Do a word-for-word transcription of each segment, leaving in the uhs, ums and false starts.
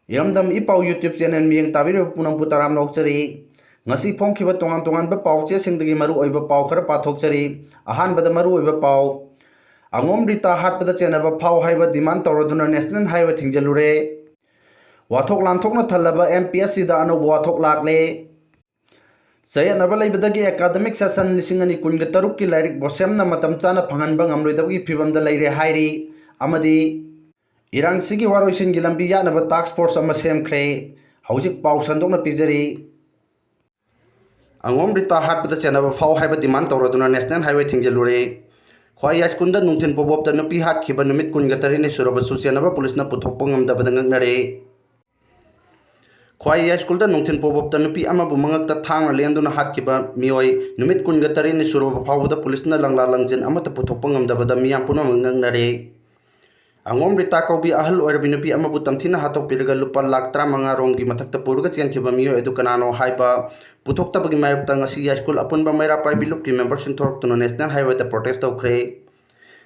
ꯏꯔꯝꯗꯝ ꯏ ꯄꯥꯎ YouTube channel ꯃꯤꯠꯌꯦꯡ ꯇꯥꯕꯤꯔꯤꯕ ꯄꯨꯝꯅꯃꯛꯄꯨ ꯇꯔꯥꯝꯅ ꯑꯣꯛꯆꯔꯤ꯫ ꯉꯁꯤ ꯐꯣꯡꯈꯤꯕ ꯇꯣꯉꯥꯟ ꯇꯣꯉꯥꯟꯕ ꯄꯥꯎ ꯆꯦꯁꯤꯡꯗꯒꯤ ꯃꯔꯨꯑꯣꯏꯕ ꯄꯥꯎ ꯈꯔ ꯄꯥꯊꯣꯛꯆꯔꯤ꯫ ꯑꯍꯥꯟꯕꯗ ꯃꯔꯨꯑꯣꯏꯕ ꯄꯥꯎ, ꯑꯉꯣꯝ ꯔꯤꯇꯥ ꯍꯥꯠꯄꯗ ꯆꯦꯟꯅꯕ ꯐꯥꯎ ꯍꯥꯏꯕ demand ꯇꯧꯔꯗꯨꯅ National Highway ꯊꯤꯡꯖꯤꯜꯂꯨꯔꯦ꯫ ꯋꯥꯊꯣꯛ ꯂꯥꯟꯊꯣꯛꯅ ꯊꯜꯂꯕ M P S Cꯗ ꯑꯅꯧꯕ ꯋꯥꯊꯣꯛ ꯂꯥꯛꯂꯦ꯫ ꯆꯌꯦꯠꯅꯕ ꯂꯩꯕꯗꯒꯤ academic session ꯂꯤꯁꯤꯡ ꯑꯅꯤ ꯀꯨꯟꯒ ꯇꯔꯨꯛꯀꯤ ꯂꯥꯏꯔꯤꯛ ꯕꯣꯁꯦꯝꯅ ꯃꯇꯝ ꯆꯥꯅ ꯐꯪꯍꯟꯕ ꯉꯝꯂꯣꯏꯗꯕꯒꯤ ꯐꯤꯕꯝꯗ ꯂꯩꯔꯦ ꯍꯥꯏꯔꯤ꯫ ꯑꯃꯗꯤ ꯏꯔꯥꯡꯁꯤꯒꯤ ꯋꯥꯔꯣꯏꯁꯤꯟꯒꯤ ꯂꯝꯕꯤ ꯌꯥꯠꯅꯕ task force ꯑꯃ ꯁꯦꯝꯈ꯭ꯔꯦ꯫ ꯍꯧꯖꯤꯛ ꯄꯥꯎ ꯁꯟꯗꯣꯛꯅ ꯄꯤꯖꯔꯤ꯫ ꯑꯉꯣꯝ ꯔꯤꯇꯥ ꯍꯥꯠꯄꯗ ꯆꯦꯟꯅꯕ ꯐꯥꯎ ꯍꯥꯏꯕ demand ꯇꯧꯔꯗꯨꯅ National Highway ꯊꯤꯡꯖꯤꯜꯂꯨꯔꯦ꯫ ꯈ꯭ꯋꯥꯏ ꯌꯥꯏꯁ꯭ꯀꯨꯜꯗ ꯅꯨꯡꯊꯤꯜ ꯄꯣꯕꯣꯞꯇ ꯅꯨꯄꯤ ꯍꯥꯠꯈꯤꯕ ꯅꯨꯃꯤꯠ ꯀꯨꯟꯒ ꯇꯔꯦꯠꯅꯤ ꯁꯨꯔꯕꯁꯨ ꯆꯦꯟꯅꯕ ꯄꯨꯂꯤꯁꯅ ꯄꯨꯊꯣꯛꯄ ꯉꯝꯗꯕꯗ ꯉꯛꯅꯔꯦ꯫ ꯈ꯭ꯋꯥꯏ ꯌꯥꯏꯁ꯭ꯀꯨꯜꯗ ꯅꯨꯡꯊꯤꯜ ꯄꯣꯕꯣꯞꯇ ꯅꯨꯄꯤ ꯑꯃꯕꯨ ꯃꯉꯛꯇ ꯊꯥꯡꯅ ꯂꯦꯟꯗꯨꯅ ꯍꯥꯠꯈꯤꯕ ꯃꯤꯑꯣꯏ ꯅꯨꯃꯤꯠ ꯀꯨꯟꯒ ꯇꯔꯦꯠꯅꯤ ꯁꯨꯔꯕ ꯐꯥꯎꯕꯗ ꯄꯨꯂꯤꯁꯅ ꯂꯪꯂꯥ ꯂꯪꯖꯤꯟ ꯑꯃꯠꯇ ꯄꯨꯊꯣꯛꯄ ꯉꯝꯗꯕꯗ ꯃꯤꯌꯥꯝ ꯄꯨꯝꯅꯃꯛ ꯉꯛꯅꯔꯦ꯫ ꯑꯉꯣꯝ ꯔꯤꯇꯥ ꯀꯧꯕꯤ ꯑꯍꯜ ꯑꯣꯏꯔꯕꯤ ꯅꯨꯄꯤ ꯑꯃꯕꯨ ꯇꯝꯊꯤꯅ ꯍꯥꯠꯇꯣꯛꯄꯤꯔꯒ ꯂꯨꯄꯥ ꯂꯥꯈ ꯇꯔꯥꯃꯉꯥ ꯔꯣꯝꯒꯤ ꯃꯊꯛꯇ ꯄꯨꯔꯒ ꯆꯦꯟꯈꯤꯕ ꯃꯤꯑꯣꯏ ꯑꯗꯨ ꯀꯅꯥꯅꯣ ꯍꯥꯏꯕ ꯄꯨꯊꯣꯛꯇꯕꯒꯤ ꯃꯥꯌꯣꯛꯇ ꯉꯁꯤ ꯌꯥꯏꯁ꯭ꯀꯨꯜ ꯑꯄꯨꯟꯕ ꯃꯩꯔꯥ ꯄꯥꯏꯕꯤ ꯂꯨꯞꯀꯤ memberꯁꯤꯡ ꯊꯣꯔꯛꯇꯨꯅ National Highwayꯗ protest ꯇꯧꯈ꯭ꯔꯦ꯫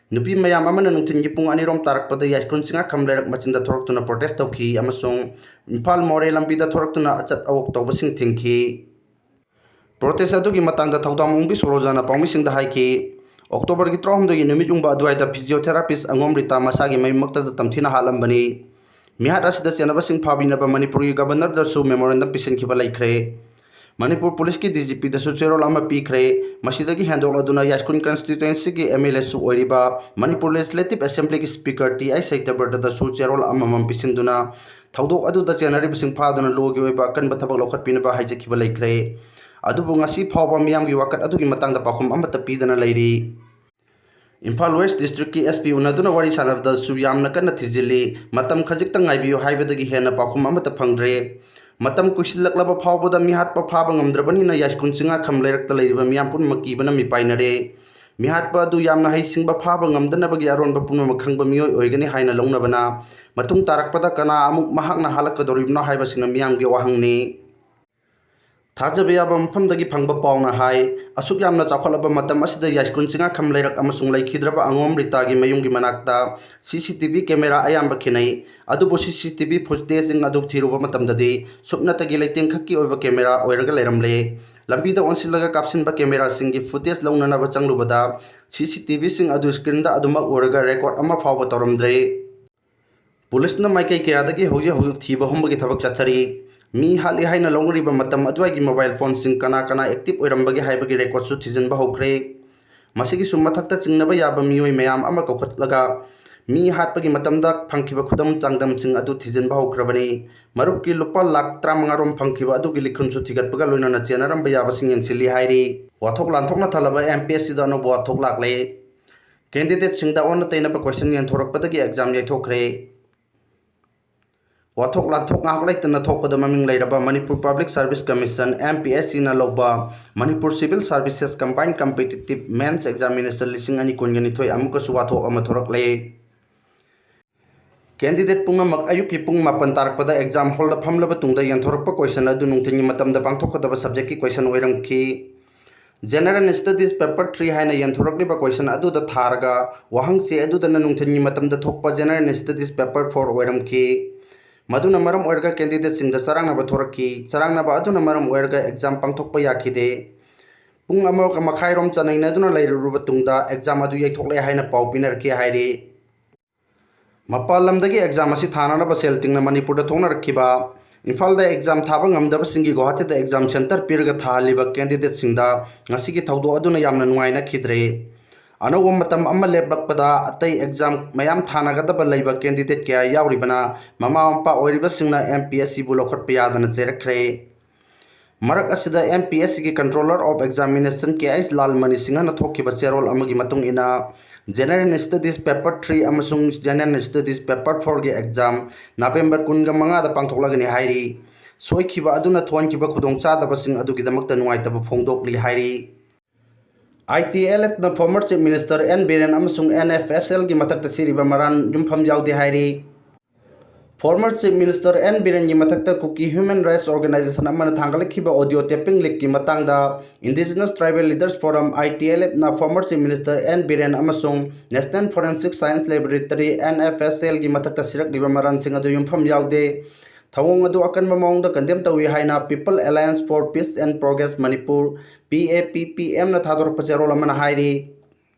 ꯅꯨꯄꯤ ꯃꯌꯥꯝ ꯑꯃꯅ ꯅꯨꯡꯊꯤꯜꯒꯤ ꯄꯨꯡ ꯑꯅꯤꯔꯣꯝ ꯇꯥꯔꯛꯄꯗ ꯌꯥꯏꯁ꯭ꯀꯨꯜ ꯆꯤꯡꯉꯥꯈꯝ ꯂꯩꯔꯛ ꯃꯆꯤꯟꯗ ꯊꯣꯔꯛꯇꯨꯅ protest ꯇꯧꯈꯤ ꯑꯃꯁꯨꯡ ꯏꯝꯐꯥꯜ ꯃꯣꯔꯦ ꯂꯝꯕꯤꯗ ꯊꯣꯔꯛꯇꯨꯅ ꯑꯆꯠ ꯑꯋꯣꯛ ꯇꯧꯕꯁꯤꯡ ꯊꯤꯡꯈꯤ꯫ Protest ꯑꯗꯨꯒꯤ ꯃꯇꯥꯡꯗ ꯊꯧꯗꯥꯝ ꯑꯣꯡꯕꯤ ꯁꯣꯔꯣꯖꯥꯅ ꯄꯥꯎꯃꯤꯁꯤꯡꯗ ꯍꯥꯏꯈꯤ, Octoberꯒꯤ ꯇꯔꯥꯍꯨꯝꯗꯣꯏꯒꯤ ꯅꯨꯃꯤꯠ ꯌꯨꯡꯕ ꯑꯗꯨꯋꯥꯏꯗ physiotherapist ꯑꯉꯣꯝ ꯔꯤꯇꯥ ꯃꯁꯥꯒꯤ ꯃꯌꯨꯝꯃꯛꯇꯗ ꯇꯝꯊꯤꯅ ꯍꯥꯠꯂꯝꯕꯅꯤ꯫ ꯃꯤꯍꯥꯠ ꯑꯁꯤꯗ ꯆꯦꯟꯅꯕꯁꯤꯡ ꯐꯥꯕꯤꯅꯕ ꯃꯅꯤꯄꯨꯔꯒꯤ Governorꯗꯁꯨ memorandum ꯄꯤꯁꯤꯟꯈꯤꯕ ꯂꯩꯈ꯭ꯔꯦ꯫ ꯃꯅꯤꯄꯨꯔ ꯄꯨꯂꯤꯁꯀꯤ DGPꯗꯁꯨ ꯆꯦꯔꯣꯜ ꯑꯃ ꯄꯤꯈ꯭ꯔꯦ꯫ ꯃꯁꯤꯗꯒꯤ ꯍꯦꯟꯗꯣꯛꯂꯗꯨꯅ ꯌꯥꯏꯁ꯭ꯀꯨꯜ constituencyꯒꯤ MLAꯁꯨ ꯑꯣꯏꯔꯤꯕ ꯃꯅꯤꯄꯨꯔ Legislative Assemblyꯒꯤ Speaker ꯇꯤ ꯑꯥꯏ ꯁꯍꯤꯇꯕ꯭ꯔꯇꯗꯁꯨ ꯆꯦꯔꯣꯜ ꯑꯃꯃꯝ ꯄꯤꯁꯤꯟꯗꯨꯅ ꯊꯧꯗꯣꯛ ꯑꯗꯨꯗ ꯆꯦꯟꯅꯔꯤꯕꯁꯤꯡ ꯐꯥꯗꯨꯅ lawꯒꯤ ꯑꯣꯏꯕ ꯑꯀꯟꯕ ꯊꯕꯛ ꯂꯧꯈꯠꯄꯤꯅꯕ ꯍꯥꯏꯖꯈꯤꯕ ꯂꯩꯈ꯭ꯔꯦ꯫ ꯑꯗꯨꯕꯨ ꯉꯁꯤ ꯐꯥꯎꯕ ꯃꯤꯌꯥꯝꯒꯤ ꯋꯥꯀꯠ ꯑꯗꯨꯒꯤ ꯃꯇꯥꯡꯗ ꯄꯥꯎꯈꯨꯝ ꯑꯃꯠꯇ ꯄꯤꯗꯅ ꯂꯩꯔꯤ꯫ ꯏꯝꯐꯥꯜ West Districtꯀꯤ SP ꯎꯅꯗꯨꯅ ꯋꯥꯔꯤ ꯁꯥꯟꯅꯕꯗꯁꯨ ꯌꯥꯝꯅ ꯀꯟꯅ ꯊꯤꯖꯤꯜꯂꯤ, ꯃꯇꯝ ꯈꯖꯤꯛꯇꯪ ꯉꯥꯏꯕꯤꯌꯨ ꯍꯥꯏꯕꯗꯒꯤ ꯍꯦꯟꯅ ꯄꯥꯎꯈꯨꯝ ꯑꯃꯠꯇ ꯐꯪꯗ꯭ꯔꯦ꯫ ꯃꯇꯝ ꯀꯨꯏꯁꯤꯜꯂꯛꯂꯕ ꯐꯥꯎꯕꯗ ꯃꯤꯍꯥꯠꯄ ꯐꯥꯕ ꯉꯝꯗ꯭ꯔꯕꯅꯤꯅ ꯌꯥꯏꯁ꯭ꯀꯨꯜ ꯆꯤꯡꯉꯥꯈꯝ ꯂꯩꯔꯛꯇ ꯂꯩꯔꯤꯕ ꯃꯤꯌꯥꯝ ꯄꯨꯝꯅꯃꯛ ꯀꯤꯕꯅ ꯃꯤꯄꯥꯏꯅꯔꯦ꯫ ꯃꯤꯍꯥꯠꯄ ꯑꯗꯨ ꯌꯥꯝꯅ ꯍꯩꯁꯤꯡꯕ ꯐꯥꯕ ꯉꯝꯗꯅꯕꯒꯤ ꯑꯔꯣꯟꯕ ꯄꯨꯝꯅꯃꯛ ꯈꯪꯕ ꯃꯤꯑꯣꯏ ꯑꯣꯏꯒꯅꯤ ꯍꯥꯏꯅ ꯂꯧꯅꯕꯅ, ꯃꯇꯨꯡ ꯇꯥꯔꯛꯄꯗ ꯀꯅꯥ ꯑꯃꯨꯛ ꯃꯍꯥꯛꯅ ꯍꯥꯠꯂꯛꯀꯗꯧꯔꯤꯕꯅꯣ ꯍꯥꯏꯕꯁꯤꯅ ꯃꯤꯌꯥꯝꯒꯤ ꯋꯥꯍꯪꯅꯤ꯫ ꯊꯥꯖꯕ ꯌꯥꯕ ꯃꯐꯝꯗꯒꯤ ꯐꯪꯕ ꯄꯥꯎꯅ ꯍꯥꯏ, ꯑꯁꯨꯛ ꯌꯥꯝꯅ ꯆꯥꯎꯈꯠꯂꯕ ꯃꯇꯝ ꯑꯁꯤꯗ ꯌꯥꯏꯁꯀꯨꯟ ꯆꯤꯡꯉꯥꯈꯝ ꯂꯩꯔꯛ ꯑꯃꯁꯨꯡ ꯂꯩꯈꯤꯗ꯭ꯔꯕ ꯑꯉꯣꯝ ꯔꯤꯇꯥꯒꯤ ꯃꯌꯨꯝꯒꯤ ꯃꯅꯥꯛꯇ ꯁꯤ ꯁꯤ ꯇꯤ ꯚꯤ ꯀꯦꯃꯦꯔꯥ ꯑꯌꯥꯝꯕ ꯈꯤꯟꯅꯩ꯫ ꯑꯗꯨꯕꯨ ꯁꯤ ꯁꯤ ꯇꯤ ꯚꯤ ꯐꯨꯇꯦꯖꯁꯤꯡ ꯑꯗꯨ ꯊꯤꯔꯨꯕ ꯃꯇꯝꯗꯗꯤ ꯁꯨꯞꯅꯇꯒꯤ ꯂꯩꯇꯦꯡꯈꯛꯀꯤ ꯑꯣꯏꯕ ꯀꯦꯃꯦꯔꯥ ꯑꯣꯏꯔꯒ ꯂꯩꯔꯝꯂꯦ꯫ ꯂꯝꯕꯤꯗ ꯑꯣꯟꯁꯤꯜꯂꯒ ꯀꯥꯞꯁꯤꯟꯕ ꯀꯦꯃꯦꯔꯥꯁꯤꯡꯒꯤ ꯐꯨꯇꯦꯖ ꯂꯧꯅꯅꯕ ꯆꯪꯂꯨꯕꯗ ꯁꯤ ꯁꯤ ꯇꯤ ꯚꯤꯁꯤꯡ ꯑꯗꯨ ꯁ꯭ꯀ꯭ꯔꯤꯟꯗ ꯑꯗꯨꯃꯛ ꯎꯔꯒ ꯔꯦꯀꯣꯔꯗ ꯑꯃ ꯐꯥꯎꯕ ꯇꯧꯔꯝꯗ꯭ꯔꯦ꯫ ꯄꯨꯂꯤꯁꯅ ꯃꯥꯏꯀꯩ ꯀꯌꯥꯗꯒꯤ ꯍꯧꯖꯤꯛ ꯍꯧꯖꯤꯛ ꯊꯤꯕ ꯍꯨꯝꯕꯒꯤ ꯊꯕꯛ ꯆꯠꯊꯔꯤ꯫ ꯃꯤ ꯍꯥꯠꯂꯤ ꯍꯥꯏꯅ ꯂꯧꯅꯔꯤꯕ ꯃꯇꯝ ꯑꯗꯨꯋꯥꯏꯒꯤ ꯃꯣꯕꯥꯏꯜ ꯐꯣꯟꯁꯤꯡ ꯀꯅꯥ ꯀꯅꯥ ꯑꯦꯛꯇꯤꯚ ꯑꯣꯏꯔꯝꯕꯒꯦ ꯍꯥꯏꯕꯒꯤ ꯔꯦꯀꯣꯔꯗꯁꯨ ꯊꯤꯖꯤꯟꯕ ꯍꯧꯈ꯭ꯔꯦ꯫ ꯃꯁꯤꯒꯤꯁꯨ ꯃꯊꯛꯇ ꯆꯤꯡꯅꯕ ꯌꯥꯕ ꯃꯤꯑꯣꯏ ꯃꯌꯥꯝ ꯑꯃ ꯀꯧꯈꯠꯂꯒ ꯃꯤ ꯍꯥꯠꯄꯒꯤ ꯃꯇꯝꯗ ꯐꯪꯈꯤꯕ ꯈꯨꯗꯝ ꯆꯥꯡꯗꯝꯁꯤꯡ ꯑꯗꯨ ꯊꯤꯖꯤꯟꯕ ꯍꯧꯈ꯭ꯔꯕꯅꯤ꯫ ꯃꯔꯨꯞꯀꯤ ꯂꯨꯄꯥ ꯂꯥꯈ ꯇꯔꯥꯃꯉꯥ ꯔꯣꯝ ꯐꯪꯈꯤꯕ ꯑꯗꯨꯒꯤ ꯂꯤꯈꯨꯟꯁꯨ ꯊꯤꯒꯠꯄꯒ ꯂꯣꯏꯅꯅ ꯆꯦꯟꯅꯔꯝꯕ ꯌꯥꯕꯁꯤꯡ ꯌꯦꯡꯁꯤꯜꯂꯤ ꯍꯥꯏꯔꯤ꯫ ꯋꯥꯊꯣꯛ ꯂꯥꯟꯊꯣꯛꯅ ꯊꯜꯂꯕ ꯑꯦꯝ ꯄꯤ ꯑꯦꯁ ꯁꯤꯗ ꯑꯅꯧꯕ ꯋꯥꯊꯣꯛ ꯂꯥꯛꯂꯦ꯫ ꯀꯦꯟꯗꯤꯗꯦꯠꯁꯤꯡꯗ ꯑꯣꯟꯅ ꯇꯩꯅꯕ ꯀꯣꯏꯁꯟ ꯌꯦꯟꯊꯣꯔꯛꯄꯗꯒꯤ ꯑꯦꯛꯖꯥꯝ ꯌꯩꯊꯣꯛꯈ꯭ꯔꯦ꯫ ꯋꯥꯊꯣꯛ ꯂꯥꯟꯊꯣꯛ ꯉꯥꯏꯍꯥꯛ ꯂꯩꯇꯅ ꯊꯣꯛꯄꯗ ꯃꯃꯤꯡ ꯂꯩꯔꯕ Manipur public service commission, M P S ꯁꯤꯅ ꯂꯧꯕ Manipur civil services combined competitive mains examination ꯂꯤꯁꯤꯡ ꯑꯅꯤ ꯀꯨꯟꯒ ꯅꯤꯊꯣꯏ ꯑꯃꯨꯛꯀꯁꯨ ꯋꯥꯊꯣꯛ ꯑꯃ ꯊꯣꯔꯛꯂꯦ꯫ ꯀꯦꯟꯗꯤꯗꯦꯠ ꯄꯨꯝꯅꯃꯛ ꯑꯌꯨꯛꯀꯤ ꯄꯨꯡ ꯃꯥꯄꯟ ꯇꯥꯔꯛꯄꯗ ꯑꯦꯛꯖꯥꯝ ꯍꯣꯜꯗ ꯐꯝꯂꯕ ꯇꯨꯡꯗ ꯌꯦꯟꯊꯣꯔꯛꯄ ꯀꯣꯏꯁꯟ ꯑꯗꯨ ꯅꯨꯡꯊꯤꯜꯒꯤ ꯃꯇꯝꯗ ꯄꯥꯡꯊꯣꯛꯀꯗꯕ ꯁꯕꯖꯦꯛꯀꯤ ꯀꯣꯏꯁꯟ ꯑꯣꯏꯔꯝꯈꯤ꯫ ꯖꯦꯅꯔꯦꯜ ꯁ꯭ꯇꯗꯤꯁ ꯄꯦꯄꯔ ꯊ꯭ꯔꯤ ꯍꯥꯏꯅ ꯌꯦꯟꯊꯣꯔꯛꯂꯤꯕ ꯀꯣꯏꯁꯟ ꯑꯗꯨꯗ ꯊꯥꯔꯒ ꯋꯥꯍꯪ ꯆꯦ ꯑꯗꯨꯗꯅ ꯅꯨꯡꯊꯤꯜꯒꯤ ꯃꯇꯝꯗ ꯊꯣꯛꯄ ꯖꯦꯅꯔꯦꯜ ꯁ꯭ꯇꯗꯤꯁ ꯄꯦꯄꯔ ꯐꯣꯔ ꯑꯣꯏꯔꯝꯈꯤ꯫ ꯃꯗꯨꯅ ꯃꯔꯝ ꯑꯣꯏꯔꯒ ꯀꯦꯟꯗꯤꯗꯦꯠꯁꯤꯡꯗ ꯆꯔꯥꯡꯅꯕ ꯊꯣꯔꯛꯈꯤ꯫ ꯆꯔꯥꯡꯅꯕ ꯑꯗꯨꯅ ꯃꯔꯝ ꯑꯣꯏꯔꯒ ꯑꯦꯛꯖꯥꯝ ꯄꯥꯡꯊꯣꯛꯄ ꯌꯥꯈꯤꯗꯦ꯫ ꯄꯨꯡ ꯑꯃꯒ ꯃꯈꯥꯏꯔꯣꯝ ꯆꯅꯩꯅꯗꯨꯅ ꯂꯩꯔꯨꯔꯕ ꯇꯨꯡꯗ ꯑꯦꯛꯖꯥꯝ ꯑꯗꯨ ꯌꯩꯊꯣꯛꯂꯦ ꯍꯥꯏꯅ ꯄꯥꯎ ꯄꯤꯅꯔꯛꯈꯤ ꯍꯥꯏꯔꯤ꯫ ꯃꯄꯥꯟ ꯂꯝꯗꯒꯤ ꯑꯦꯛꯖꯥꯝ ꯑꯁꯤ ꯊꯥꯅꯅꯕ ꯁꯦꯜ ꯇꯤꯡꯅ ꯃꯅꯤꯄꯨꯔꯗ ꯊꯣꯛꯅꯔꯛꯈꯤꯕ, ꯏꯝꯐꯥꯜꯗ ꯑꯦꯛꯖꯥꯝ ꯊꯥꯕ ꯉꯝꯗꯕꯁꯤꯡꯒꯤ ꯒꯨꯋꯥꯍꯥꯇꯤꯗ ꯑꯦꯛꯖꯥꯝ ꯁꯦꯟꯇꯔ ꯄꯤꯔꯒ ꯊꯥꯍꯜꯂꯤꯕ ꯀꯦꯟꯗꯤꯗꯦꯠꯁꯤꯡꯗ ꯉꯁꯤꯒꯤ ꯊꯧꯗꯣꯛ ꯑꯗꯨꯅ ꯌꯥꯝꯅ ꯅꯨꯡꯉꯥꯏꯅꯈꯤꯗ꯭ꯔꯦ꯫ ꯑꯅꯧꯕ ꯃꯇꯝ ꯑꯃ ꯂꯦꯞꯂꯛꯄꯗ ꯑꯇꯩ ꯑꯦꯛꯖꯥꯝ ꯃꯌꯥꯝ ꯊꯥꯅꯒꯗꯕ ꯂꯩꯕ ꯀꯦꯟꯗꯤꯗꯦꯠ ꯀꯌꯥ ꯌꯥꯎꯔꯤꯕꯅ ꯃꯃꯥ ꯃꯄꯥ ꯑꯣꯏꯔꯤꯕꯁꯤꯡꯅ ꯑꯦꯝ ꯄꯤ ꯑꯦꯁ ꯁꯤꯕꯨ ꯂꯧꯈꯠꯄ ꯌꯥꯗꯅ ꯆꯩꯔꯛꯈ꯭ꯔꯦ꯫ ꯃꯔꯛ ꯑꯁꯤꯗ ꯑꯦꯝ ꯄꯤ ꯑꯦꯁ ꯁꯤꯒꯤ Controller of Examination K H Lalmani ꯁꯤꯡꯍꯅ ꯊꯣꯛꯈꯤꯕ ꯆꯦꯔꯣꯜ ꯑꯃꯒꯤ ꯃꯇꯨꯡ ꯏꯟꯅ, ꯖꯦꯅꯔꯦꯜ ꯁ꯭ꯇꯗꯤꯁ ꯄꯦꯄꯔ ꯊ꯭ꯔꯤ ꯑꯃꯁꯨꯡ ꯖꯦꯅꯔꯦꯜ ꯁ꯭ꯇꯗꯤꯁ ꯄꯦꯄꯔ ꯐꯣꯔꯒꯤ ꯑꯦꯛꯖꯥꯝ ꯅꯕꯦꯝꯕꯔ ꯀꯨꯟꯒ ꯃꯉꯥꯗ ꯄꯥꯡꯊꯣꯛꯂꯒꯅꯤ ꯍꯥꯏꯔꯤ꯫ ꯁꯣꯏꯈꯤꯕ ꯑꯗꯨꯅ ꯊꯣꯛꯍꯟꯈꯤꯕ ꯈꯨꯗꯣꯡꯆꯥꯗꯕꯁꯤꯡ ꯑꯗꯨꯒꯤꯗꯃꯛꯇ ꯅꯨꯡꯉꯥꯏꯇꯕ ꯐꯣꯡꯗꯣꯛꯂꯤ ꯍꯥꯏꯔꯤ꯫ ꯑꯥꯏ ꯇꯤ ꯑꯦꯜ ꯑꯦꯐꯅ former Chief Minister N Biren ꯑꯃꯁꯨꯡ ꯑꯦꯟ ꯑꯦꯐ ꯑꯦꯁ ꯑꯦꯜꯒꯤ ꯃꯊꯛꯇ ꯁꯤꯔꯤꯕ ꯃꯔꯥꯟ ꯌꯨꯝꯐꯝ ꯌꯥꯎꯗꯦ ꯍꯥꯏꯔꯤ꯫ Former Chief Minister N Birenꯒꯤ ꯃꯊꯛꯇ Kuki Human Rights Organization ꯑꯃꯅ ꯊꯥꯡꯒꯠꯂꯛꯈꯤꯕ audio tapping leakꯀꯤ ꯃꯇꯥꯡꯗ Indigenous Tribal Leaders Forum, I T L F ꯅ former Chief Minister N Biren ꯑꯃꯁꯨꯡ National Forensic Science Laboratory, N F S L ꯒꯤ ꯃꯊꯛꯇ ꯁꯤꯔꯛꯂꯤꯕ ꯃꯔꯥꯜꯁꯤꯡ ꯑꯗꯨ ꯌꯨꯝꯐꯝ ꯌꯥꯎꯗꯦ꯫ ꯊꯧꯑꯣꯡ ꯑꯗꯨ ꯑꯀꯟꯕ ꯃꯑꯣꯡꯗ condemn ꯇꯧꯏ ꯍꯥꯏꯅ People Alliance for Peace and Progress Manipur, P A P P M ꯅ ꯊꯥꯗꯣꯔꯛꯄ ꯆꯦꯔꯣꯜ ꯑꯃꯅ ꯍꯥꯏꯔꯤ꯫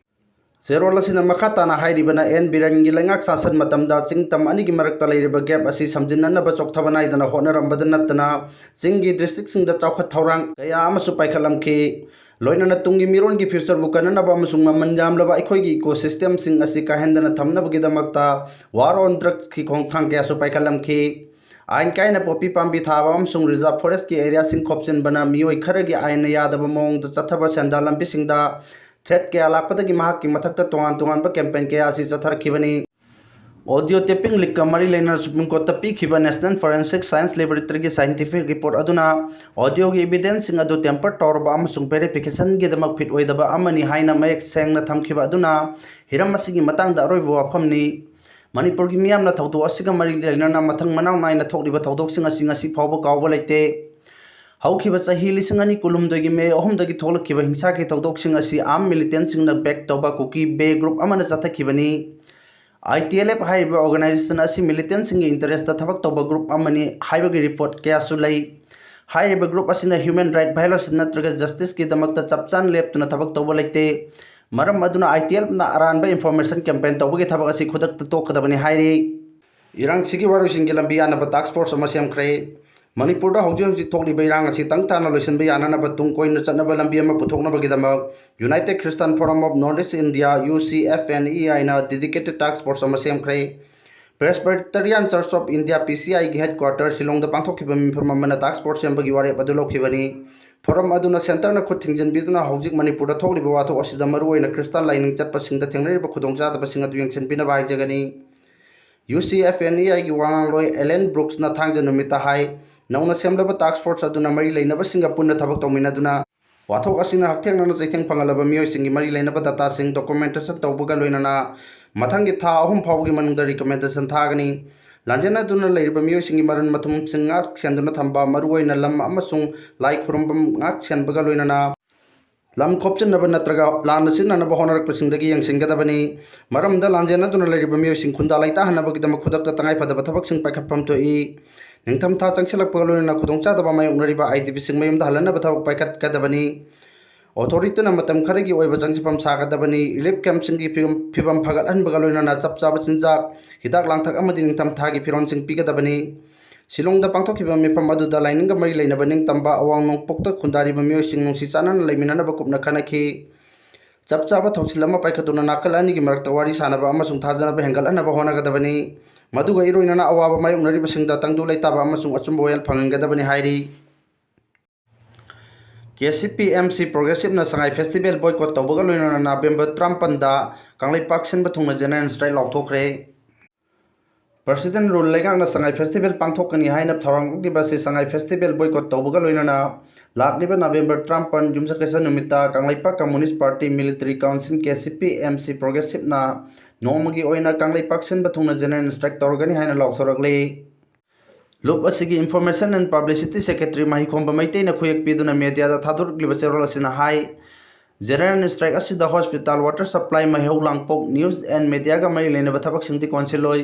ꯆꯦꯔꯣꯜ ꯑꯁꯤꯅ ꯃꯈꯥ ꯇꯥꯅ ꯍꯥꯏꯔꯤꯕꯅ, ꯑꯦꯟ ꯕꯤꯔꯦꯟꯒꯤ ꯂꯩꯉꯥꯛ ꯁꯥꯁꯟ ꯃꯇꯝꯗ ꯆꯤꯡ ꯇꯝ ꯑꯅꯤꯒꯤ ꯃꯔꯛꯇ ꯂꯩꯔꯤꯕ gap ꯑꯁꯤ ꯁꯝꯖꯤꯟꯅꯅꯕ ꯆꯣꯛꯊꯕ ꯅꯥꯏꯗꯅ ꯍꯣꯠꯅꯔꯝꯕꯗ ꯅꯠꯇꯅ ꯆꯤꯡꯒꯤ districtꯁꯤꯡꯗ ꯆꯥꯎꯈꯠ ꯊꯧꯔꯥꯡ ꯀꯌꯥ ꯑꯃꯁꯨ ꯄꯥꯏꯈꯠꯂꯝꯈꯤ꯫ ꯂꯣꯏꯅꯅ ꯇꯨꯡꯒꯤ ꯃꯤꯔꯣꯟꯒꯤ futureꯕꯨ ꯀꯟꯅꯅꯕ ꯑꯃꯁꯨꯡ ꯃꯃꯜ ꯌꯥꯝꯂꯕ ꯑꯩꯈꯣꯏꯒꯤ ecosystemꯁꯤꯡ ꯑꯁꯤ ꯀꯥꯏꯍꯟꯗꯅ ꯊꯝꯅꯕꯒꯤꯗꯃꯛꯇ war on drugsꯀꯤ ꯈꯣꯡꯊꯥꯡ ꯀꯌꯥꯁꯨ ꯄꯥꯏꯈꯠꯂꯝꯈꯤ꯫ ꯑꯥꯏꯟ ꯀꯥꯏꯅ poppy ꯄꯥꯝꯕꯤ ꯊꯥꯕ ꯑꯃꯁꯨꯡ reserve forestꯀꯤ areaꯁꯤꯡ ꯈꯣꯞꯆꯤꯟꯕꯅ ꯃꯤꯑꯣꯏ ꯈꯔꯒꯤ ꯑꯥꯏꯟꯅ ꯌꯥꯗꯕ ꯃꯑꯣꯡꯗ ꯆꯠꯊꯕ ꯁꯦꯟꯗꯥꯟ ꯂꯝꯕꯤꯁꯤꯡꯗ threat ꯀꯌꯥ ꯂꯥꯛꯄꯗꯒꯤ ꯃꯍꯥꯛꯀꯤ ꯃꯊꯛꯇ ꯇꯣꯉꯥꯟ ꯇꯣꯉꯥꯟꯕ campaign ꯀꯌꯥ ꯑꯁꯤ ꯆꯠꯊꯔꯛꯈꯤꯕꯅꯤ꯫ Audio tapping leakꯀ ꯃꯔꯤ ꯂꯩꯅꯅ Supreme Courtꯇ ꯄꯤꯈꯤꯕ National Forensic Science Laboratoryꯒꯤ scientific report ꯑꯗꯨꯅ audioꯒꯤ evidenceꯁꯤꯡ ꯑꯗꯨ tamper ꯇꯧꯔꯕ ꯑꯃꯁꯨꯡ verificationꯒꯤꯗꯃꯛ fit ꯑꯣꯏꯗꯕ ꯑꯃꯅꯤ ꯍꯥꯏꯅ ꯃꯌꯦꯛ ꯁꯦꯡꯅ ꯊꯝꯈꯤꯕ ꯑꯗꯨꯅ ꯍꯤꯔꯝ ꯑꯁꯤꯒꯤ ꯃꯇꯥꯡꯗ ꯑꯔꯣꯏꯕ ꯋꯥꯐꯝꯅꯤ꯫ ꯃꯅꯤꯄꯨꯔꯒꯤ ꯃꯤꯌꯥꯝꯅ ꯊꯧꯗꯣꯛ ꯑꯁꯤꯒ ꯃꯔꯤ ꯂꯩꯅꯅ ꯃꯊꯪ ꯃꯅꯥꯎ ꯅꯥꯏꯅ ꯊꯣꯛꯂꯤꯕ ꯊꯧꯗꯣꯛꯁꯤꯡ ꯑꯁꯤ ꯉꯁꯤ ꯐꯥꯎꯕ ꯀꯥꯎꯕ ꯂꯩꯇꯦ꯫ ꯍꯧꯈꯤꯕ ꯆꯍꯤ ꯂꯤꯁꯤꯡ ꯑꯅꯤ ꯀꯨꯟꯍꯨꯝꯗꯣꯏꯒꯤ ꯃꯦ ꯑꯍꯨꯝꯗꯒꯤ ꯊꯣꯛꯂꯛꯈꯤꯕ ꯍꯤꯡꯁꯥꯒꯤ ꯊꯧꯗꯣꯛꯁꯤꯡ ꯑꯁꯤ armed militantꯁꯤꯡꯅ back ꯇꯧꯕ Kuki Bay group ꯑꯃꯅ ꯆꯠꯊꯈꯤꯕꯅꯤ꯫ I T L F ꯍꯥꯏꯔꯤꯕ organizationꯁꯤꯡ ꯑꯁꯤ militantꯁꯤꯡꯒꯤ interestꯇ ꯊꯕꯛ ꯇꯧꯕ group ꯑꯃꯅꯤ ꯍꯥꯏꯕꯒꯤ report ꯀꯌꯥꯁꯨ ꯂꯩ꯫ ꯍꯥꯏꯔꯤꯕ group ꯑꯁꯤꯅ human right violation ꯅꯠꯇ꯭ꯔꯒ justiceꯀꯤꯗꯃꯛꯇ ꯆꯞ ꯆꯥꯅ ꯂꯦꯞꯇꯨꯅ ꯊꯕꯛ ꯇꯧꯕ ꯂꯩꯇꯦ꯫ ꯃꯔꯝ ꯑꯗꯨꯅ I T L Fꯅ ꯑꯔꯥꯟꯕ information campaign ꯇꯧꯕꯒꯤ ꯊꯕꯛ ꯑꯁꯤ ꯈꯨꯗꯛꯇ ꯇꯣꯛꯀꯗꯕꯅꯤ ꯍꯥꯏꯔꯤ꯫ ꯏꯔꯥꯡꯁꯤꯒꯤ ꯋꯥꯔꯣꯏꯁꯤꯟꯒꯤ ꯂꯝꯕꯤ ꯌꯥꯅꯕ task force ꯑꯃ ꯁꯦꯝꯈ꯭ꯔꯦ꯫ ꯃꯅꯤꯄꯨꯔꯗ ꯍꯧꯖꯤꯛ ꯍꯧꯖꯤꯛ ꯊꯣꯛꯂꯤꯕ ꯏꯔꯥꯡ ꯑꯁꯤ ꯇꯪ ꯇꯥꯅ ꯂꯣꯏꯁꯤꯟꯕ ꯌꯥꯅꯅꯕ ꯇꯨꯡ ꯀꯣꯏꯅ ꯆꯠꯅꯕ ꯂꯝꯕꯤ ꯑꯃ ꯄꯨꯊꯣꯛꯅꯕꯒꯤꯗꯃꯛ United Christian Forum of North East India, U C F N E I ꯅ dedicated task force ꯑꯃ ꯁꯦꯝꯈ꯭ꯔꯦ꯫ Presbyterian Church of India, P C I ꯒꯤ headquarter ꯁꯤꯂꯣꯡꯗ ꯄꯥꯡꯊꯣꯛꯈꯤꯕ ꯃꯤꯐꯝ ꯑꯃꯅ task force ꯁꯦꯝꯕꯒꯤ ꯋꯥꯔꯦꯞ ꯑꯗꯨ ꯂꯧꯈꯤꯕꯅꯤ꯫ Forum ꯑꯗꯨꯅ centreꯅ ꯈꯨꯠ ꯊꯤꯡꯖꯤꯟꯕꯤꯗꯨꯅ ꯍꯧꯖꯤꯛ ꯃꯅꯤꯄꯨꯔꯗ ꯊꯣꯛꯂꯤꯕ ꯋꯥꯊꯣꯛ ꯑꯁꯤꯗ ꯃꯔꯨꯑꯣꯏꯅ ꯈ꯭ꯔꯤꯁꯇꯥꯟ ꯂꯥꯏꯅꯤꯡ ꯆꯠꯄꯁꯤꯡꯗ ꯊꯦꯡꯅꯔꯤꯕ ꯈꯨꯗꯣꯡꯆꯥꯗꯕꯁꯤꯡ ꯑꯗꯨ ꯌꯦꯡꯁꯤꯟꯕꯤꯅꯕ ꯍꯥꯏꯖꯒꯅꯤ꯫ U C F N E I ꯒꯤ ꯋꯥ ꯉꯥꯡꯂꯣꯏ Alan Brooksꯅ ꯊꯥꯡꯖ ꯅꯨꯃꯤꯠꯇ ꯍꯥꯏ, ꯅꯧꯅ ꯁꯦꯝꯂꯕ task force ꯑꯗꯨꯅ ꯃꯔꯤ ꯂꯩꯅꯕꯁꯤꯡꯒ ꯄꯨꯟꯅ ꯊꯕꯛ ꯇꯧꯃꯤꯟꯅꯗꯨꯅ ꯋꯥꯊꯣꯛ ꯑꯁꯤꯅ ꯍꯛꯊꯦꯡꯅꯅ ꯆꯩꯊꯦꯡ ꯐꯪꯍꯜꯂꯕ ꯃꯤꯑꯣꯏꯁꯤꯡꯒꯤ ꯃꯔꯤ ꯂꯩꯅꯕ dataꯁꯤꯡ documentation ꯇꯧꯕꯒ ꯂꯣꯏꯅꯅ ꯃꯊꯪꯒꯤ ꯊꯥ ꯑꯍꯨꯝ ꯐꯥꯎꯕꯒꯤ ꯃꯅꯨꯡꯗ recommendation ꯊꯥꯒꯅꯤ꯫ ꯂꯥꯟꯖꯦꯟꯅꯗꯨꯅ ꯂꯩꯔꯤꯕ ꯃꯤꯑꯣꯏꯁꯤꯡꯒꯤ ꯃꯔꯟ ꯃꯊꯨꯝꯁꯤꯡ ꯉꯥꯛ ꯁꯦꯟꯗꯨꯅ ꯊꯝꯕ, ꯃꯔꯨꯑꯣꯏꯅ ꯂꯝ ꯑꯃꯁꯨꯡ ꯂꯥꯏ ꯈꯨꯔꯨꯝꯐꯝ ꯉꯥꯛ ꯁꯦꯟꯕꯒ ꯂꯣꯏꯅꯅ ꯂꯝ ꯈꯣꯞꯆꯤꯟꯅꯕ ꯅꯠꯇ꯭ꯔꯒ ꯂꯥꯟꯅ ꯁꯤꯖꯤꯟꯅꯅꯕ ꯍꯣꯠꯅꯔꯛꯄꯁꯤꯡꯗꯒꯤ ꯌꯦꯡꯁꯤꯟꯒꯗꯕꯅꯤ꯫ ꯃꯔꯝꯗ ꯂꯥꯟꯖꯦꯟꯅꯗꯨꯅ ꯂꯩꯔꯤꯕ ꯃꯤꯑꯣꯏꯁꯤꯡ ꯈꯨꯟꯗꯥ ꯂꯩꯇꯥꯍꯟꯅꯕꯒꯤꯗꯃꯛ ꯈꯨꯗꯛꯇ ꯇꯉꯥꯏꯐꯗꯕ ꯊꯕꯛꯁꯤꯡ ꯄꯥꯏꯈꯠꯐꯝ ꯊꯣꯛꯏ꯫ ꯅꯤꯡꯊꯝꯊꯥ ꯆꯪꯁꯤꯜꯂꯛꯄꯒ ꯂꯣꯏꯅꯅ ꯈꯨꯗꯣꯡꯆꯥꯗꯕ ꯃꯥꯌꯣꯛꯅꯔꯤꯕ IDPꯁꯤꯡ ꯃꯌꯨꯝꯗ ꯍꯜꯍꯟꯅꯕ ꯊꯕꯛ ꯄꯥꯏꯈꯠꯀꯗꯕꯅꯤ꯫ ꯑꯣꯊꯣꯔꯤꯇꯤꯅ ꯃꯇꯝ ꯈꯔꯒꯤ ꯑꯣꯏꯕ ꯆꯪꯁꯤꯟꯐꯝ ꯁꯥꯒꯗꯕꯅꯤ꯫ ꯔꯤꯂꯤꯐ ꯀꯦꯝꯞꯁꯤꯡꯒꯤ ꯐꯤꯕꯝ, ꯐꯤꯕꯝ ꯐꯒꯠꯍꯟꯕꯒ ꯂꯣꯏꯅꯅ ꯆꯞ ꯆꯥꯕ ꯆꯤꯟꯖꯥꯛ, ꯍꯤꯗꯥꯛ ꯂꯥꯡꯊꯛ ꯑꯃꯗꯤ ꯅꯤꯡꯊꯝꯊꯥꯒꯤ ꯐꯤꯔꯣꯜꯁꯤꯡ ꯄꯤꯒꯗꯕꯅꯤ꯫ ꯁꯤꯂꯣꯡꯗ ꯄꯥꯡꯊꯣꯛꯈꯤꯕ ꯃꯤꯐꯝ ꯑꯗꯨꯗ ꯂꯥꯏꯅꯤꯡꯒ ꯃꯔꯤ ꯂꯩꯅꯕ ꯅꯤꯡꯇꯝꯕ ꯑꯋꯥꯡ ꯅꯣꯡꯄꯣꯛꯇ ꯈꯨꯟꯗꯥꯔꯤꯕ ꯃꯤꯑꯣꯏꯁꯤꯡ ꯅꯨꯡꯁꯤ ꯆꯥꯟꯅꯅ ꯂꯩꯃꯤꯟꯅꯅꯕ ꯀꯨꯞꯅ ꯈꯟꯅꯈꯤ꯫ ꯆꯞ ꯆꯥꯕ ꯊꯧꯁꯤꯜ ꯑꯃ ꯄꯥꯏꯈꯠꯇꯨꯅ ꯅꯥꯀꯜ ꯑꯅꯤꯒꯤ ꯃꯔꯛꯇ ꯋꯥꯔꯤ ꯁꯥꯅꯕ ꯑꯃꯁꯨꯡ ꯊꯥꯖꯅꯕ ꯍꯦꯟꯒꯠꯍꯟꯅꯕ ꯍꯣꯠꯅꯒꯗꯕꯅꯤ꯫ ꯃꯗꯨꯒ ꯏꯔꯣꯏꯅꯅ ꯑꯋꯥꯕ ꯃꯥꯌꯣꯛꯅꯔꯤꯕꯁꯤꯡꯗ ꯇꯪꯗꯨ ꯂꯩꯇꯥꯕ ꯑꯃꯁꯨꯡ ꯑꯆꯨꯝꯕ ꯋꯥꯌꯦꯜ ꯐꯪꯍꯟꯒꯗꯕꯅꯤ ꯍꯥꯏꯔꯤ꯫ KCP MC Progressiveꯅ ꯁꯉꯥꯏ Festival boycott ꯇꯧꯕꯒ ꯂꯣꯏꯅꯅ November ꯇꯔꯥꯃꯥꯄꯟꯗ ꯀꯪꯂꯩꯄꯥꯛ ꯁꯤꯟꯕ ꯊꯨꯡꯅ general strike ꯂꯥꯎꯊꯣꯛꯈ꯭ꯔꯦ꯫ President Rule ꯂꯩꯉꯥꯛꯅ ꯁꯉꯥꯏ Festival ꯄꯥꯡꯊꯣꯛꯀꯅꯤ ꯍꯥꯏꯅ ꯊꯧꯔꯥꯡ ꯎꯠꯂꯤꯕ ꯑꯁꯤ ꯁꯉꯥꯏ Festival boycott ꯇꯧꯕꯒ ꯂꯣꯏꯅꯅ ꯂꯥꯛꯂꯤꯕ November ꯇꯔꯥꯃꯥꯄꯟ ꯌꯨꯝꯁꯀꯩꯁ ꯅꯨꯃꯤꯠꯇ Kangleipak Communist Party Military Council KCP MC Progressiveꯅ ꯅꯣꯡꯃꯒꯤ ꯑꯣꯏꯅ ꯀꯪꯂꯩꯄꯥꯛ ꯁꯤꯟꯕ ꯊꯨꯡꯅ general strike ꯇꯧꯔꯒꯅꯤ ꯍꯥꯏꯅ ꯂꯥꯎꯊꯣꯔꯛꯂꯤ꯫ ꯂꯨꯞ ꯑꯁꯤꯒꯤ Information and Publicity Secretary ꯃꯍꯤꯈꯣꯝꯕ ꯃꯩꯇꯩꯅ ꯈꯨꯌꯦꯛ ꯄꯤꯗꯨꯅ mediaꯗ ꯊꯥꯗꯣꯔꯛꯂꯤꯕ ꯆꯦꯔꯣꯜ ꯑꯁꯤꯅ ꯍꯥꯏ, general strike ꯑꯁꯤꯗ hospital, water supply, ꯃꯩꯍꯧ ꯂꯥꯡꯄꯣꯛ, news and mediaꯒ ꯃꯔꯤ ꯂꯩꯅꯕ ꯊꯕꯛꯁꯤꯡꯗꯤ ꯀꯣꯟꯁꯤꯜꯂꯣꯏ꯫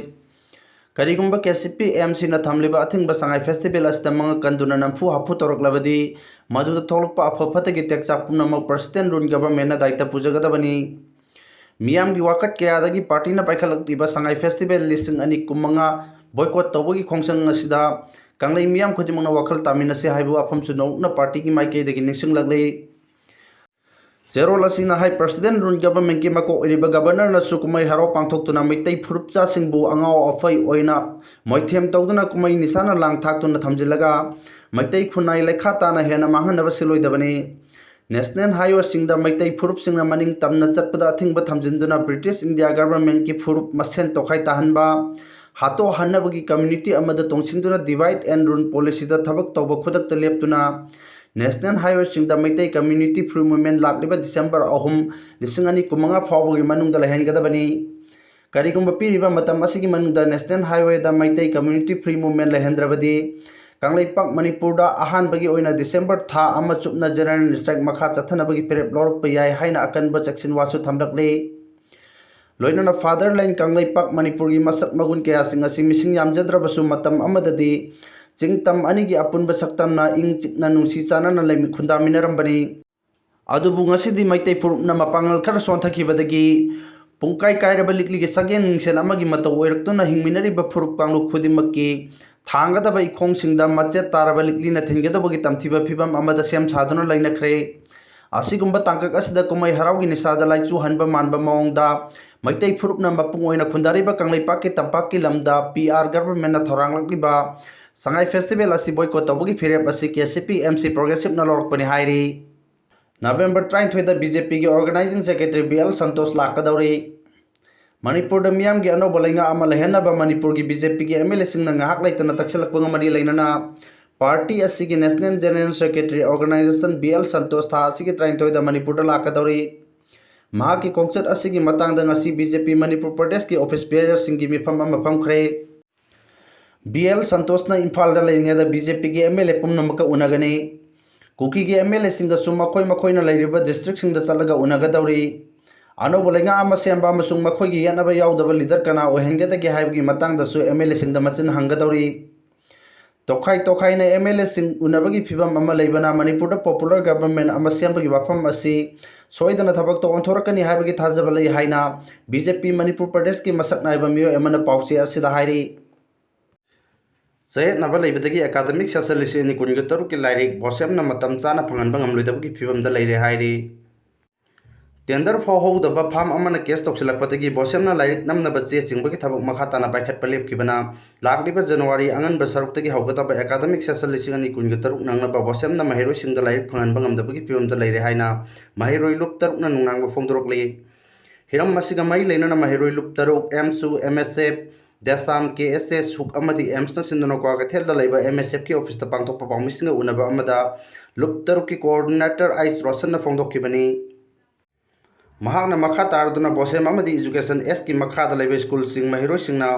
ꯀꯔꯤꯒꯨꯝꯕ KCP MCꯅ ꯊꯝꯂꯤꯕ ꯑꯊꯤꯡꯕ ꯁꯉꯥꯏ Festival ꯑꯁꯤꯗ ꯃꯉꯛ ꯀꯟꯗꯨꯅ ꯅꯝꯐꯨ ꯍꯥꯐꯨ ꯇꯧꯔꯛꯂꯕꯗꯤ, ꯃꯗꯨꯗ ꯊꯣꯛꯂꯛꯄ ꯑꯐ ꯐꯠꯇꯒꯤ ꯇꯦꯛꯆꯥꯛ ꯄꯨꯝꯅꯃꯛ President Rule Governmentꯅ ꯗꯥꯏꯇ ꯄꯨꯖꯒꯗꯕꯅꯤ꯫ ꯃꯤꯌꯥꯝꯒꯤ ꯋꯥꯀꯠ ꯀꯌꯥꯗꯒꯤ partyꯅ ꯄꯥꯏꯈꯠꯂꯛꯂꯤꯕ ꯁꯉꯥꯏ Festival ꯂꯤꯁꯤꯡ ꯑꯅꯤ ꯀꯨꯟꯃꯉꯥ boycott ꯇꯧꯕꯒꯤ ꯈꯣꯡꯖꯪ ꯑꯁꯤꯗ ꯀꯪꯂꯩ ꯃꯤꯌꯥꯝ ꯈꯨꯗꯤꯡꯃꯛꯅ ꯋꯥꯈꯜ ꯇꯥꯃꯤꯟꯅꯁꯤ ꯍꯥꯏꯕ ꯋꯥꯐꯝꯁꯨ ꯅꯧꯅ partyꯒꯤ ꯃꯥꯏꯀꯩꯗꯒꯤ ꯅꯤꯡꯁꯤꯡꯂꯛꯂꯤ꯫ ꯆꯦꯔꯣꯜ ꯑꯁꯤꯅ ꯍꯥꯏ, President Rule Governmentꯀꯤ ꯃꯀꯣꯛ ꯑꯣꯏꯔꯤꯕ Governorꯅꯁꯨ ꯀꯨꯝꯍꯩ ꯍꯔꯥꯎ ꯄꯥꯡꯊꯣꯛꯇꯨꯅ ꯃꯩꯇꯩ ꯐꯨꯔꯨꯞꯆꯥꯁꯤꯡꯕꯨ ꯑꯉꯥꯎ ꯑꯐꯩ ꯑꯣꯏꯅ ꯃꯣꯏꯊꯦꯝ ꯇꯧꯗꯨꯅ ꯀꯨꯝꯍꯩ ꯅꯤꯁꯥꯅ ꯂꯥꯡ ꯊꯥꯛꯇꯨꯅ ꯊꯝꯖꯤꯜꯂꯒ ꯃꯩꯇꯩ ꯈꯨꯟꯅꯥꯏ ꯂꯩꯈꯥ ꯇꯥꯅ ꯍꯦꯟꯅ ꯃꯥꯡꯍꯟꯅꯕ ꯁꯤꯜꯂꯣꯏꯗꯕꯅꯤ꯫ National Highwayꯁꯤꯡꯗ ꯃꯩꯇꯩ ꯐꯨꯔꯨꯞꯁꯤꯡꯅ ꯃꯅꯤꯡ ꯇꯝꯅ ꯆꯠꯄꯗ ꯑꯊꯤꯡꯕ ꯊꯝꯖꯤꯟꯗꯨꯅ British India Governmentꯀꯤ ꯐꯨꯔꯨꯞ ꯃꯁꯦꯟ ꯇꯣꯈꯥꯏ ꯇꯥꯍꯟꯕ, ꯍꯥꯠꯇꯣꯛꯍꯟꯅꯕꯒꯤ community ꯑꯃꯗ ꯇꯣꯡꯁꯤꯟꯗꯨꯅ divide and rule policyꯗ ꯊꯕꯛ ꯇꯧꯕ ꯈꯨꯗꯛꯇ ꯂꯦꯞꯇꯨꯅ National Highwayꯁꯤꯡꯗ Meitei community free movement ꯂꯥꯛꯂꯤꯕ December ꯑꯍꯨꯝ, ꯂꯤꯁꯤꯡ ꯑꯅꯤ ꯀꯨꯟꯃꯉꯥ ꯐꯥꯎꯕꯒꯤ ꯃꯅꯨꯡꯗ ꯂꯩꯍꯟꯒꯗꯕꯅꯤ꯫ ꯀꯔꯤꯒꯨꯝꯕ ꯄꯤꯔꯤꯕ ꯃꯇꯝ ꯑꯁꯤꯒꯤ ꯃꯅꯨꯡꯗ National Highwayꯗ Meitei Community Free Movement ꯂꯩꯍꯟꯗ꯭ꯔꯕꯗꯤ, Kangleipak ꯃꯅꯤꯄꯨꯔꯗ ꯑꯍꯥꯟꯕꯒꯤ ꯑꯣꯏꯅ December ꯊꯥ ꯑꯃ ꯆꯨꯞꯅ General Strike ꯃꯈꯥ ꯆꯠꯊꯅꯕꯒꯤ ꯐꯤꯔꯦꯞ ꯂꯧꯔꯛꯄ ꯌꯥꯏ ꯍꯥꯏꯅ ꯑꯀꯟꯕ ꯆꯦꯛꯁꯤꯟ ꯋꯥꯁꯨ ꯊꯝꯂꯛꯂꯤ꯫ ꯂꯣꯏꯅꯅ Fatherland ꯀꯪꯂꯩꯄꯥꯛ ꯃꯅꯤꯄꯨꯔꯒꯤ ꯃꯁꯛ ꯃꯒꯨꯟ ꯀꯌꯥꯁꯤꯡ ꯑꯁꯤ ꯃꯤꯁꯤꯡ ꯌꯥꯝꯖꯗ꯭ꯔꯕꯁꯨ ꯃꯇꯝ ꯑꯃꯗꯗꯤ ꯆꯤꯡ ꯇꯝ ꯑꯅꯤꯒꯤ ꯑꯄꯨꯟꯕ ꯁꯛꯇꯝꯅ ꯏꯪ ꯆꯤꯛꯅ ꯅꯨꯡꯁꯤ ꯆꯥꯟꯅꯅ ꯂꯩꯃꯤ-, ꯈꯨꯟꯗꯥꯃꯤꯟꯅꯔꯝꯕꯅꯤ꯫ ꯑꯗꯨꯕꯨ ꯉꯁꯤꯗꯤ ꯃꯩꯇꯩ ꯐꯨꯔꯨꯞꯅ ꯃꯄꯥꯡꯒꯜ ꯈꯔ ꯁꯣꯟꯊꯈꯤꯕꯗꯒꯤ ꯄꯨꯡꯀꯥꯏ ꯀꯥꯏꯔꯕ ꯂꯤꯛꯂꯤꯒꯤ ꯆꯒꯦꯡ ꯅꯨꯡꯁꯦꯜ ꯑꯃꯒꯤ ꯃꯇꯧ ꯑꯣꯏꯔꯛꯇꯨꯅ ꯍꯤꯡꯃꯤꯟꯅꯔꯤꯕ ꯐꯨꯔꯨꯞ ꯀꯥꯡꯂꯨꯞ ꯈꯨꯗꯤꯡꯃꯛꯀꯤ ꯊꯥꯡꯒꯗꯕ ꯏꯈꯣꯡꯁꯤꯡꯗ ꯃꯆꯦꯠ ꯇꯥꯔꯕ ꯂꯤꯛꯂꯤꯅ ꯊꯤꯟꯒꯗꯧꯕꯒꯤ ꯇꯝꯊꯤꯕ ꯐꯤꯕꯝ ꯑꯃꯗ ꯁꯦꯝ ꯁꯥꯗꯨꯅ ꯂꯩꯅꯈ꯭ꯔꯦ꯫ ꯑꯁꯤꯒꯨꯝꯕ ꯇꯥꯡꯀꯛ ꯑꯁꯤꯗ ꯀꯨꯝꯍꯩ ꯍꯔꯥꯎꯒꯤ ꯅꯤꯁꯥꯗ ꯂꯥꯏꯆꯨꯍꯟꯕ ꯃꯥꯟꯕ ꯃꯑꯣꯡꯗ ꯃꯩꯇꯩ ꯐꯨꯔꯨꯞꯅ ꯃꯄꯨꯡ ꯑꯣꯏꯅ ꯈꯨꯟꯗꯥꯔꯤꯕ ꯀꯪꯂꯩꯄꯥꯛꯀꯤ ꯇꯝꯄꯥꯛꯀꯤ ꯂꯝꯗ P R Governmentꯅ ꯊꯧꯔꯥꯡꯂꯛꯂꯤꯕ ꯁꯉꯥꯏ Festival ꯑꯁꯤ boycott ꯇꯧꯕꯒꯤ ꯐꯤꯔꯦꯞ ꯑꯁꯤ K C P M C Progressiveꯅ ꯂꯧꯔꯛꯄꯅꯤ ꯍꯥꯏꯔꯤ꯫ ꯅꯕꯦꯝꯕꯔ ꯇꯔꯥꯅꯤꯊꯣꯏꯗ B J Pꯒꯤ Organizing Secretary B L Santosh ꯂꯥꯛꯀꯗꯧꯔꯤ꯫ ꯃꯅꯤꯄꯨꯔꯗ ꯃꯤꯌꯥꯝꯒꯤ ꯑꯅꯧꯕ ꯂꯩꯉꯥꯛ ꯑꯃ ꯂꯩꯍꯟꯅꯕ ꯃꯅꯤꯄꯨꯔꯒꯤ B J Pꯒꯤ M L Aꯁꯤꯡꯅ ꯉꯥꯏꯍꯥꯛ ꯂꯩꯇꯅ ꯇꯛꯁꯤꯜꯂꯛꯄꯒ ꯃꯔꯤ ꯂꯩꯅꯅ party ꯑꯁꯤꯒꯤ National General Secretary Organization B L Santosh ꯊꯥ ꯑꯁꯤꯒꯤ ꯇꯔꯥꯅꯤꯊꯣꯏꯗ ꯃꯅꯤꯄꯨꯔꯗ ꯂꯥꯛꯀꯗꯧꯔꯤ꯫ ꯃꯍꯥꯛꯀꯤ ꯈꯣꯡꯆꯠ ꯑꯁꯤꯒꯤ ꯃꯇꯥꯡꯗ ꯉꯁꯤ B J P ꯃꯅꯤꯄꯨꯔ ꯄ꯭ꯔꯗꯦꯁꯀꯤ office bearerꯁꯤꯡꯒꯤ ꯃꯤꯐꯝ ꯑꯃ ꯐꯝꯈ꯭ꯔꯦ꯫ B L Santoshꯅ ꯏꯝꯐꯥꯜꯗ ꯂꯩꯔꯤꯉꯩꯗ B J Pꯒꯤ M L A ꯄꯨꯝꯅꯃꯛꯀ ꯎꯅꯒꯅꯤ꯫ ꯀꯨꯀꯤꯒꯤ M L Aꯁꯤꯡꯒꯁꯨ ꯃꯈꯣꯏ ꯃꯈꯣꯏꯅ ꯂꯩꯔꯤꯕ districtꯁꯤꯡꯗ ꯆꯠꯂꯒ ꯎꯅꯒꯗꯧꯔꯤ꯫ ꯑꯅꯧꯕ ꯂꯩꯉꯥꯛ ꯑꯃ ꯁꯦꯝꯕ ꯑꯃꯁꯨꯡ ꯃꯈꯣꯏꯒꯤ ꯌꯦꯠꯅꯕ ꯌꯥꯎꯗꯕ leader ꯀꯅꯥ ꯑꯣꯏꯍꯟꯒꯗꯒꯦ ꯍꯥꯏꯕꯒꯤ ꯃꯇꯥꯡꯗꯁꯨ M L Aꯁꯤꯡꯗ ꯃꯆꯤꯟ ꯍꯪꯒꯗꯧꯔꯤ꯫ ꯇꯣꯈꯥꯏ ꯇꯣꯈꯥꯏꯅ M L Aꯁꯤꯡ ꯎꯅꯕꯒꯤ ꯐꯤꯕꯝ ꯑꯃ ꯂꯩꯕꯅ ꯃꯅꯤꯄꯨꯔꯗ popular government ꯑꯃ ꯁꯦꯝꯕꯒꯤ ꯋꯥꯐꯝ ꯑꯁꯤ ꯁꯣꯏꯗꯅ ꯊꯕꯛꯇ ꯑꯣꯟꯊꯣꯔꯛꯀꯅꯤ ꯍꯥꯏꯕꯒꯤ ꯊꯥꯖꯕ ꯂꯩ ꯍꯥꯏꯅ B J P ꯃꯅꯤꯄꯨꯔ ꯄ꯭ꯔꯗꯦꯁꯀꯤ ꯃꯁꯛ ꯅꯥꯏꯕ ꯃꯤꯑꯣꯏ ꯑꯃꯅ ꯄꯥꯎꯆꯦ ꯑꯁꯤꯗ ꯍꯥꯏꯔꯤ꯫ ꯆꯌꯦꯠꯅꯕ ꯂꯩꯕꯗꯒꯤ academic session ꯂꯤꯁꯤꯡ ꯑꯅꯤ ꯀꯨꯟꯒ ꯇꯔꯨꯛꯀꯤ ꯂꯥꯏꯔꯤꯛ ꯕꯣꯁꯦꯝꯅ ꯃꯇꯝ ꯆꯥꯅ ꯐꯪꯍꯟꯕ ꯉꯝꯂꯣꯏꯗꯕꯒꯤ ꯐꯤꯕꯝꯗ ꯂꯩꯔꯦ ꯍꯥꯏꯔꯤ꯫ Tender ꯐꯥꯎꯍꯧꯗꯕ firm ꯑꯃꯅ case ꯇꯧꯁꯤꯜꯂꯛꯄꯗꯒꯤ ꯕꯣꯁꯦꯝꯅ ꯂꯥꯏꯔꯤꯛ ꯅꯝꯅꯕ ꯆꯦ ꯆꯤꯡꯕꯒꯤ ꯊꯕꯛ ꯃꯈꯥ ꯇꯥꯅ ꯄꯥꯏꯈꯠꯄ ꯂꯦꯞꯈꯤꯕꯅ ꯂꯥꯛꯂꯤꯕ January ꯑꯉꯟꯕ ꯁꯔꯨꯛꯇꯒꯤ ꯍꯧꯒꯗꯕ academic session ꯂꯤꯁꯤꯡ ꯑꯅꯤ ꯀꯨꯟꯒ ꯇꯔꯨꯛ ꯅꯪꯅꯕ ꯕꯣꯁꯦꯝꯅ ꯃꯍꯩꯔꯣꯏꯁꯤꯡꯗ ꯂꯥꯏꯔꯤꯛ ꯐꯪꯍꯟꯕ ꯉꯝꯗꯕꯒꯤ ꯐꯤꯕꯝꯗ ꯂꯩꯔꯦ ꯍꯥꯏꯅ ꯃꯍꯩꯔꯣꯏ ꯂꯨꯞ ꯇꯔꯨꯛꯅ ꯅꯨꯡꯅꯥꯡꯕ ꯐꯣꯡꯗꯣꯔꯛꯂꯤ꯫ ꯍꯤꯔꯝ ꯑꯁꯤꯒ ꯃꯔꯤ ꯂꯩꯅꯅ ꯃꯍꯩꯔꯣꯏ ꯂꯨꯞ ꯇꯔꯨꯛ, AMSU, MSF, DESAM, KSS, hook ꯑꯃꯗꯤ AIIMSꯅꯆꯤꯡꯗ ꯅꯣꯀ꯭ꯋꯥ ꯀꯩꯊꯦꯜꯗ ꯂꯩꯕ MSFꯀꯤ officeꯇ ꯄꯥꯡꯊꯣꯛꯄ ꯄꯥꯎꯃꯤꯁꯤꯡꯒ ꯎꯅꯕ ꯑꯃꯗ ꯂꯨꯞ ꯇꯔꯨꯛꯀꯤ coordinator ꯑꯩꯆ ꯔꯣꯁꯟꯅ ꯐꯣꯡꯗꯣꯛꯈꯤꯕꯅꯤ꯫ ꯃꯍꯥꯛꯅ ꯃꯈꯥ ꯇꯥꯔꯗꯨꯅ ꯕꯣꯁꯦꯝ ꯑꯃꯗꯤ ꯏꯖꯨꯀꯦꯁꯟ ꯑꯦꯁꯀꯤ ꯃꯈꯥꯗ ꯂꯩꯕ ꯁ꯭ꯀꯨꯜꯁꯤꯡ ꯃꯍꯩꯔꯣꯏꯁꯤꯡꯅ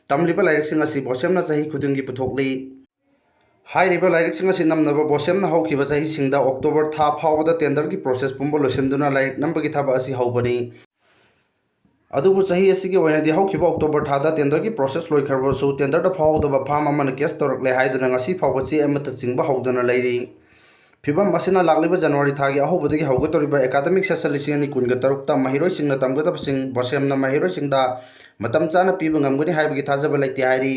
ꯇꯝꯂꯤꯕ ꯂꯥꯏꯔꯤꯛꯁꯤꯡ ꯑꯁꯤ ꯕꯣꯁꯦꯝꯅ ꯆꯍꯤ ꯈꯨꯗꯤꯡꯒꯤ ꯄꯨꯊꯣꯛꯂꯤ꯫ ꯍꯥꯏꯔꯤꯕ ꯂꯥꯏꯔꯤꯛꯁꯤꯡ ꯑꯁꯤ ꯅꯝꯅꯕ ꯕꯣꯁꯦꯝꯅ ꯍꯧꯈꯤꯕ ꯆꯍꯤꯁꯤꯡꯗ ꯑꯣꯛꯇꯣꯕꯔ ꯊꯥ ꯐꯥꯎꯕꯗ ꯇꯦꯟꯗꯔꯒꯤ ꯄ꯭ꯔꯣꯁꯦꯁ ꯄꯨꯝꯕ ꯂꯣꯏꯁꯤꯟꯗꯨꯅ ꯂꯥꯏꯔꯤꯛ ꯅꯝꯕꯒꯤ ꯊꯕꯛ ꯑꯁꯤ ꯍꯧꯕꯅꯤ꯫ ꯑꯗꯨꯕꯨ ꯆꯍꯤ ꯑꯁꯤꯒꯤ ꯑꯣꯏꯅꯗꯤ ꯍꯧꯈꯤꯕ ꯑꯣꯛꯇꯣꯕꯔ ꯊꯥꯗ ꯇꯦꯟꯗꯔꯒꯤ ꯄ꯭ꯔꯣꯁꯦꯁ ꯂꯣꯏꯈ꯭ꯔꯕꯁꯨ ꯇꯦꯟꯗꯔꯗ ꯐꯥꯎꯍꯧꯗꯕ ꯐꯥꯝ ꯑꯃꯅ ꯀꯦꯁ ꯇꯧꯔꯛꯂꯦ ꯍꯥꯏꯗꯨꯅ ꯉꯁꯤ ꯐꯥꯎꯕ ꯆꯦ ꯑꯃꯠꯇ ꯆꯤꯡꯕ ꯍꯧꯗꯅ ꯂꯩꯔꯤ꯫ ꯐꯤꯕꯝ ꯑꯁꯤꯅ ꯂꯥꯛꯂꯤꯕ ꯖꯅꯋꯥꯔꯤ ꯊꯥꯒꯤ ꯑꯍꯧꯕꯗꯒꯤ ꯍꯧꯒꯗꯧꯔꯤꯕ ꯑꯦꯀꯥꯗꯃꯤꯛ ꯁꯦꯁꯟ ꯂꯤꯁꯤꯡ ꯑꯅꯤ ꯀꯨꯟꯒ ꯇꯔꯨꯛꯇ ꯃꯍꯩꯔꯣꯏꯁꯤꯡꯅ ꯇꯝꯒꯗꯕꯁꯤꯡ ꯕꯣꯁꯦꯝꯅ ꯃꯍꯩꯔꯣꯏꯁꯤꯡꯗ ꯃꯇꯝ ꯆꯥꯅ ꯄꯤꯕ ꯉꯝꯒꯅꯤ ꯍꯥꯏꯕꯒꯤ ꯊꯥꯖꯕ ꯂꯩꯇꯦ ꯍꯥꯏꯔꯤ꯫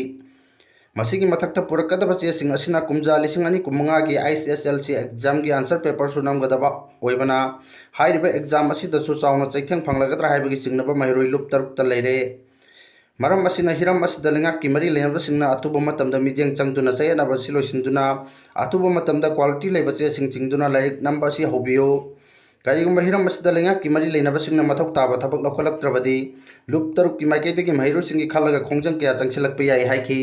ꯃꯁꯤꯒꯤ ꯃꯊꯛꯇ ꯄꯨꯔꯛꯀꯗꯕ ꯆꯦꯁꯤꯡ ꯑꯁꯤꯅ ꯀꯨꯝꯖꯥ ꯂꯤꯁꯤꯡ ꯑꯅꯤ ꯀꯨꯟꯃꯉꯥꯒꯤ ꯑꯥꯏ ꯑꯦꯁ ꯑꯦꯁ ꯑꯦꯜ ꯁꯤ ꯑꯦꯛꯖꯥꯝꯒꯤ ꯑꯟꯁꯔ ꯄꯦꯄꯔꯁꯨ ꯅꯝꯒꯗꯕ ꯑꯣꯏꯕꯅ, ꯍꯥꯏꯔꯤꯕ ꯑꯦꯛꯖꯥꯝ ꯑꯁꯤꯗꯁꯨ ꯆꯥꯎꯅ ꯆꯩꯊꯦꯡ ꯐꯪꯂꯒꯗ꯭ꯔꯥ ꯍꯥꯏꯕꯒꯤ ꯆꯤꯡꯅꯕ ꯃꯍꯩꯔꯣꯏ ꯂꯨꯞ ꯇꯔꯨꯛꯇ ꯂꯩꯔꯦ꯫ ꯃꯔꯝ ꯑꯁꯤꯅ ꯍꯤꯔꯝ ꯑꯁꯤꯗ ꯂꯩꯉꯥꯛꯀꯤ ꯃꯔꯤ ꯂꯩꯅꯕꯁꯤꯡꯅ ꯑꯊꯨꯕ ꯃꯇꯝꯗ ꯃꯤꯠꯌꯦꯡ ꯆꯪꯗꯨꯅ ꯆꯌꯦꯠꯅꯕ ꯑꯁꯤ ꯂꯣꯏꯁꯤꯟꯗꯨꯅ, ꯑꯊꯨꯕ ꯃꯇꯝꯗ ꯀ꯭ꯋꯥꯂꯤꯇꯤ ꯂꯩꯕ ꯆꯦꯁꯤꯡ ꯆꯤꯡꯗꯨꯅ ꯂꯥꯏꯔꯤꯛ ꯅꯝꯕ ꯑꯁꯤ ꯍꯧꯕꯤꯌꯨ꯫ ꯀꯔꯤꯒꯨꯝꯕ ꯍꯤꯔꯝ ꯑꯁꯤꯗ ꯂꯩꯉꯥꯛꯀꯤ ꯃꯔꯤ ꯂꯩꯅꯕꯁꯤꯡꯅ ꯃꯊꯧ ꯇꯥꯕ ꯊꯕꯛ ꯂꯧꯈꯠꯂꯛꯇ꯭ꯔꯕꯗꯤ, ꯂꯨꯞ ꯇꯔꯨꯛꯀꯤ ꯃꯥꯏꯀꯩꯗꯒꯤ ꯃꯍꯩꯔꯣꯏꯁꯤꯡꯒꯤ ꯈꯜꯂꯒ ꯈꯣꯡꯖꯪ ꯀꯌꯥ ꯆꯪꯁꯤꯜꯂꯛꯄ ꯌꯥꯏ ꯍꯥꯏꯈꯤ꯫